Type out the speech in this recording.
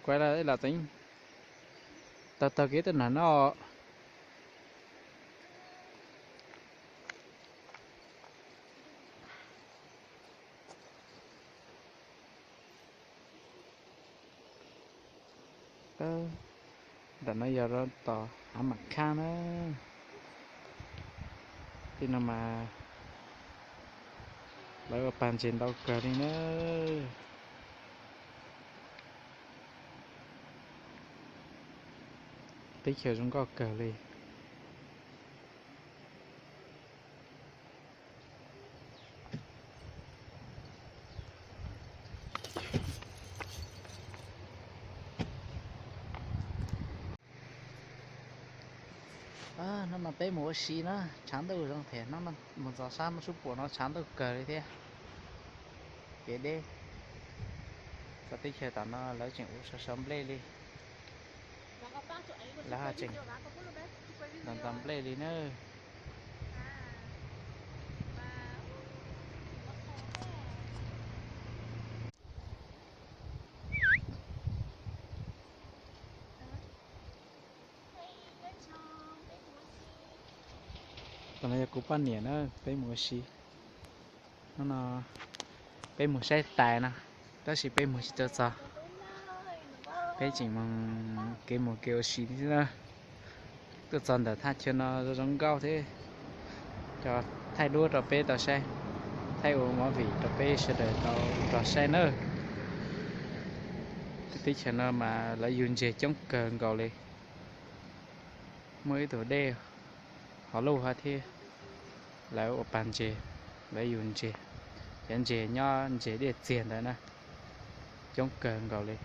Kuv lam txeev taug taug kev tuaj nram no. Nram no yog rau tom hav Mam Khaj na. Tej no mas lawv ua pag ntses ntau kawg li na. Teb chaws zoo nkauj kawg li. Hnub no peb mus ua si na, tshav ntuj zoo thiab, hnub no mus txog sab Mab Sub Puam no tshav ntuj kawg li thiab. Kev deb, txoj teb chaws tom no lawv tseem ua sawv sawv nplej li. Lawv ho tseem ntaus ntaus nplej li na. Tam no yog kuv poj niam na, peb mus ua si. Hnub no peb mus saib tais no, tab sis peb mus tsis tau txog. Peb tseem mus kev mus kev ua si xwb na. Tuaj txog ntawm thaj chaw no zoo nkauj thiab, cov thaij duab rau peb tau saib, thaij ua movie rau peb sawv daws tau nrog saib na. Teb chaws no mas lawv yug ntses coob kawg nkaus li. Muaj ib tug dej hov luj hov thiab, lawv ua pag ntses, lawv yug ntses, cov ntses nyob ntses dej txiag ntawd na, coob kawg nkaus li.